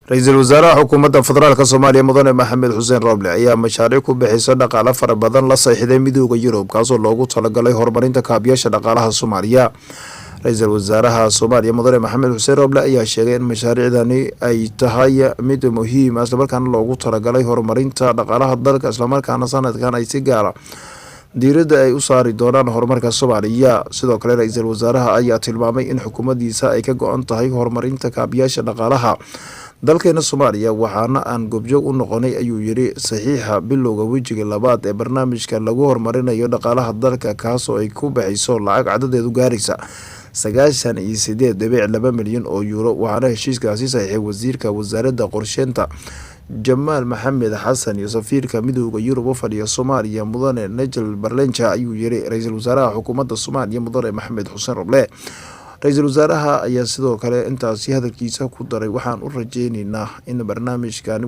Ra-iisul wasaaraha xukuumadda federaalka Soomaaliya, Mudane Maxamed Xuseen Roble, ayaa mashaariic ku bixisa dhaqaale fara badan la saxiixday Midooda Yurub, kaasoo loogu talagalay horumarinta kaabiyaasha dhaqaalaha Soomaaliya. Ra-iisul wasaaraha Soomaaliya, Mudane Maxamed Xuseen Roble, ayaa sheegay in mashaariicdani ay tahay mid muhiim ah, islamarkaana loogu talagalay horumarinta dhaqaalaha dalka, islamarkaana sanadkan ay si gaara diiradda ay u saari doonaan horumarka Soomaaliya. Sidoo kale, ra-iisul wasaaraha ayaa tilmaamay in xukuumaddiisa ay ka go-an tahay horumarinta kaabiyaasha dhaqaalaha dalkeena Soomaaliya. "Waxaana aan goobjoog u noqonay," ayuu yiri, "saxiixa bilowga wejiga labaad ee barnaamijka lagu horumarinayo dhaqaalaha dalka, kaasoo ay ku baxayso lacag cadadeedu gaaraysa 98.2 milyan oo yuuro. Waxaana heshiiskaasi saxiixay wasiirka wasaaradda qorsheynta, Jamaal Maxamed Xasan, iyo safiirka Midooda Yurub u fadhiya Soomaaliya, Mudane Nigel Barlenja," ayuu yiri ra-iisul wasaaraha xukuumadda Soomaaliya, Mudane Maxamed Xuseen Roble. Ra-iisul wasaaraha ayaa sidoo kale intaasi hadalkiisa ku daray: "Waxaan u rajeyneynaa in barnaamijkani